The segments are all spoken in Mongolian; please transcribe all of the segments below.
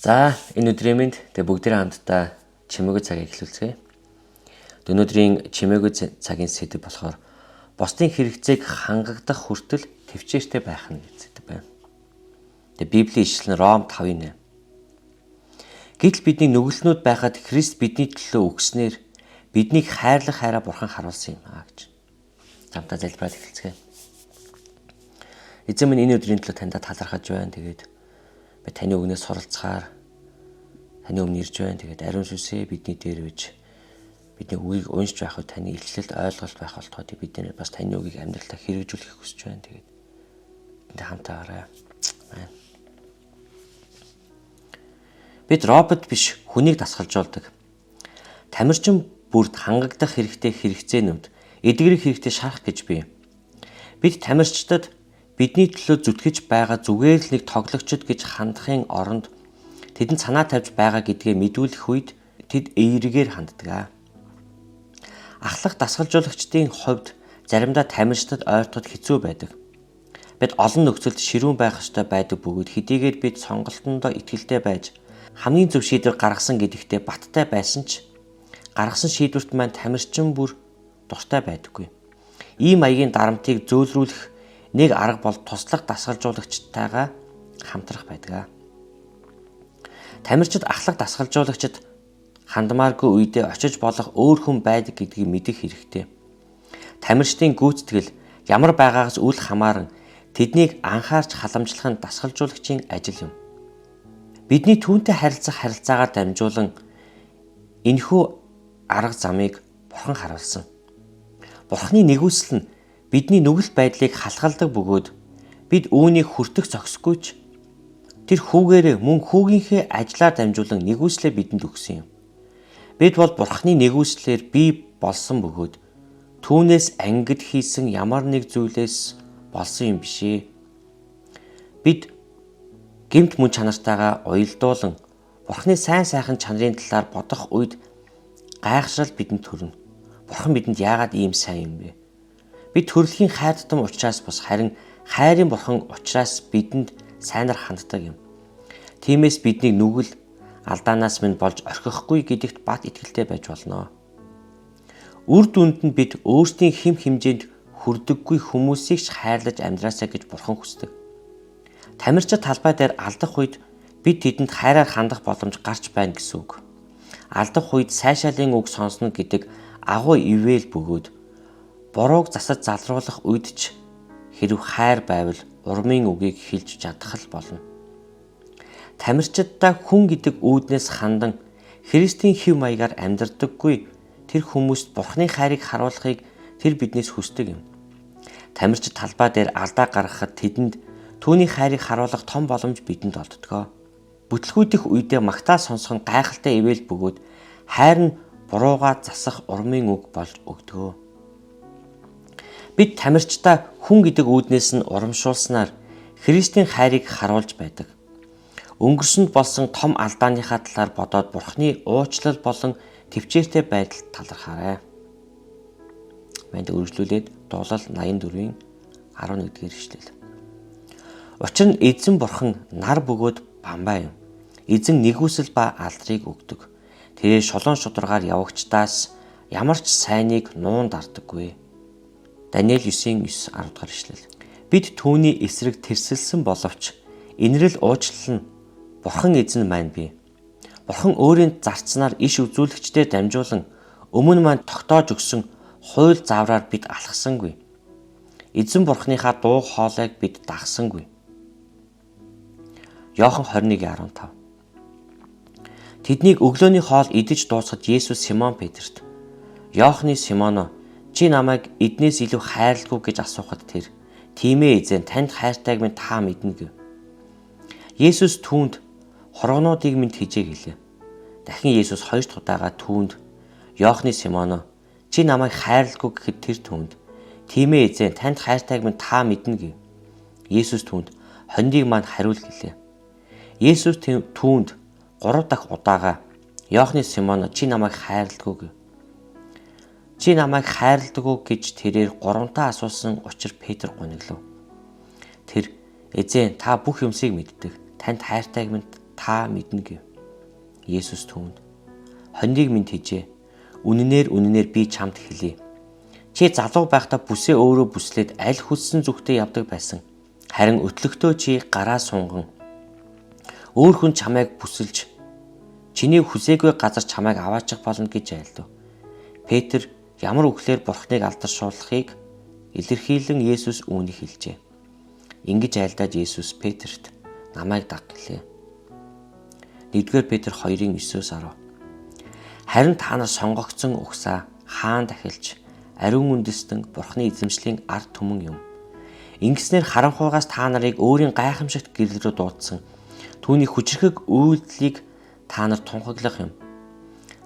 За, энэ өдрийн мэнд тэгээ бүгдээрээ хамтдаа чимээгүй цагийг эхлүүлцгээе. Өнөөдрийн чимээгүй цагийн сэдэв болохоор бусдын хэрэгцээг хангагдах хүртэл төвчээртэй байх нь гэж сэдэв байна. Тэгээ Библийн ишлэл нь Ром 5:8. Гэтэл бидний нүгэлтнүүд байхад Христ бидний төлөө үхснээр биднийг хайрлах хайраа Бурхан харуулсан юм аа гэж. Хамтдаа залбираад эхэлцгээе. Эзэн минь, энэ өдрийн төлөө таньда талархаж байна. Тэгээд би таны үгнээс суралцахаар таны өмнө ирж байна. Тэгээд ариун сүнсээ бидний дээр байж, бидний үгийг уншиж байх үед таны илчлэлт, ойлголт байх болтугай бид нэр бас таны үгийг амьдралдаа хэрэгжүүлэхийг хүсэж байна. Тэгээд бидэнтэй хамтаагаарай. Амен. Бид робот биш, хүнийг дасгалжуулдаг. Тамирчин бүрд хангагдах хэрэгтэй хэрэгцээнүүд, эдгэрэх хэрэгтэй шарах гэж бий. Бид тамирчдад бидний төлөө зүтгэж байгаа зүгээр л нэг тоглогчд гэж хандахын оронд тэдэнд санаа тавьж байгаа гэдгээ мэдүүлэх үед тэд эергээр ханддаг. Ахлах дасгалжуулагчдын хувьд заримдаа тамирчдад ойртоход хэцүү байдаг. Бид олон нөхцөлд ширүүн байх ёстой байдаг бөгөөд хэдийгээр бид сонголтондоо итгэлтэй байж, хамгийн зөв шийдвэр гаргасан гэдэгтээ баттай байсан ч гаргасан шийдвэрт маань тамирчин бүр дуртай байдаггүй. Ийм маягийн дарамтыг зөөлрүүлэх нэг арга бол туслах дасгалжуулагчтайгаа хамтрах байдаг. Тамирчид ахлах дасгалжуулагчид хандмааргүй үедээ очиж болох өөр хүн байдаг гэдгийг мэдэх хэрэгтэй. Тамирчдын гүйцэтгэл ямар байгаагаас үл хамааран тэднийг анхаарч халамжлах нь дасгалжуулагчийн ажил юм. Бидний түүнтэй харилцах харилцаагаар дамжуулан энэхүү арга замыг Бурхан харуулсан. Бурханы нигүүлсэл нь бидний нүгэл байдлыг халахалдаг бөгөөд бид үүнийг хүртэх зохисгүй ч тэр хүүгээрээ мөн хүүгийнхээ ажлаар дамжуулан нигүүлслээ бидэнд өгсөн юм. Бид бол Бурханы нигүүлслээр бий болсон бөгөөд түүнээс ангид хийсэн ямар нэг зүйлээс болсон юм биш ээ. Бид гэмт мөн чанартайгаа уялдуулан Бурханы сайн сайхан чанарын талаар бодох үед гайхшрал бидэнд төрнө. Бурхан бидэнд яагаад ийм сайн юм бэ? Бид төрөлхийн хайр тутам учраас бус, харин хайрын Бурхан учраас бидэнд сайнаар ханддаг юм. Тиймээс биднийг нүгэл алдаанаас минь болж орхихгүй гэдэгт бат итгэлтэй байж болно. Үр дүнд нь бид өөрсдийн хэм хэмжээнд хүрдэггүй хүмүүсийг ч хайрлаж амьдраасай гэж Бурхан хүсдэг. Тамирчид талбай дээр алдах үед бид тэдэнд хайраар хандах боломж гарч байна гэсэн үг. Алдах үед сайшаалын үг сонсно гэдэг агуу ивэл бөгөөд бурууг засаж залруулах үед ч хэрв хайр байвал урмын үгийг хэлж чадах л болно. Тамирчиддаа хүн гэдэг үүднээс хандан Христийн хэв маягаар амьдрдаггүй тэр хүмүүст Бурхны хайрыг харуулахыг тэр биднээс хүсдэг юм. Тамирчид талбай дээр алдаа гаргахад тэдэнд түүний хайрыг харуулах том боломж бидэнд олддгоо. Бүтлгүүдэх үедээ магтаал сонсох нь гайхалтай ивэл бөгөөд хайр нь буруугаа засах урмын үг болж өгдгөө. Бид тамирчдаа хүн гэдэг үүднээс нь урамшуулснаар Христийн хайрыг харуулж байдаг. Өнгөрсөнд болсон том алдааныхаа талаар бодоод Бурхны уучлал болон төвчээртэй байдалд талархаарай. Манд үргэлжлүүлээд дуулал 84-ийн 11 дэх ишлэл. Учир нь эзэн Бурхан нар бөгөөд бамбай юм. Эзэн нигүүлсэл ба алдрыг өгдөг. Тэрээр шулуун шударгаар явагчдаас ямар ч сайныг нуун дардаггүй. Даниэл 9-ийн 9 10 дугаар ишлэл. Бид түүний эсрэг тэрсэлсэн боловч энэрэл уучлал нь Бурхан эзэн маань бий. Бурхан өөрийн зарцнаар иш үзүүлэгчдээр дамжуулан өмнө маань тогтоож өгсөн хууль заавраар бид алхасангүй. Эзэн Бурханыхаа дуу хоолойг бид дагсангүй. Иохан 21:15. Тэднийг өглөөний хоол идэж дуусахад Есүс Симон Петрт: "Иохны Симоно, чи намайг эднээс илүү хайрладаг уу?" гэж асуухад тэр: "Тийм ээ, эзэн, танд хайртайг минь та мэднэ" гэв. Есүс түүнд: "Хоргонуудыг минь тэжээ" гэлээ. Дахин Есүс хоёр дахь удаага түүнд: "Иохны Симоно, чи намайг хайрладаг уу?" гэхэд тэр түүнд: "Тийм ээ, эзэн, танд хайртайг минь та мэднэ" гэв. Есүс түүнд: "Хондийг маань хариул" гэлээ. Есүс түүнд гурав дахь удаага: "Иохны Симоно, чи намайг хайрладаг уу?" гэв. "Чи намайг хайрладаг уу?" гэж тэрээр гуравтаа асуусан учир Петр гуниглав. Тэр: "Эзэн, та бүх юмсыг мэддэг. Танд хайртайг минь Та мэднэ" гэв. Есүс түүнд: "Хоньдыг минь тэжээ. Үнэнээр үнэнээр би чамд хэлье. Чи залуу байхдаа бүсээ өөрөө бүслээд аль хүссэн зүгтээ явдаг байсан. Харин өтлөгтөө чи гараа сунган өөр хүн чамайг бүсэлж чиний хүсээгүй газар чамайг аваачих болно" гэж айлдав. Петр ямар үхлээр Бурхныг алдаршуулахыг илэрхийлэн Есүс үүнийг хэлжээ. Ингэж айлдаад Есүс Петрт: "Намайг даг" гэлээ. 1-р Петр 2:9-10. Харин та нар сонгогдсон угсаа, хаан дахилч, ариун үндэстэн, Бурхны эзэмшлийн ард түмэн юм. Ингэснээр харанхуйгаас та нарыг өөрийн гайхамшигт гэрэл рүү дуудсан түүний хүчрхэг үйлдэлийг та нар тунхаглах юм.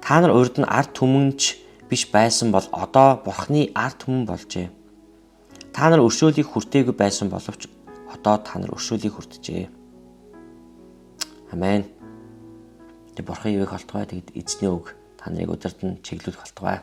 Та нар урд нь ард түмэнч биш байсан бол одоо Бурхны ард түмэн болжээ. Та нар өршөөлийг хүртээгүй байсан боловч одоо та нар өршөөлийг хүртжээ. Амен. Тэг Бурхан ивээх болтугай. Тэгэд эзний үг та нарыг удирдан чиглүүлэх болтугай.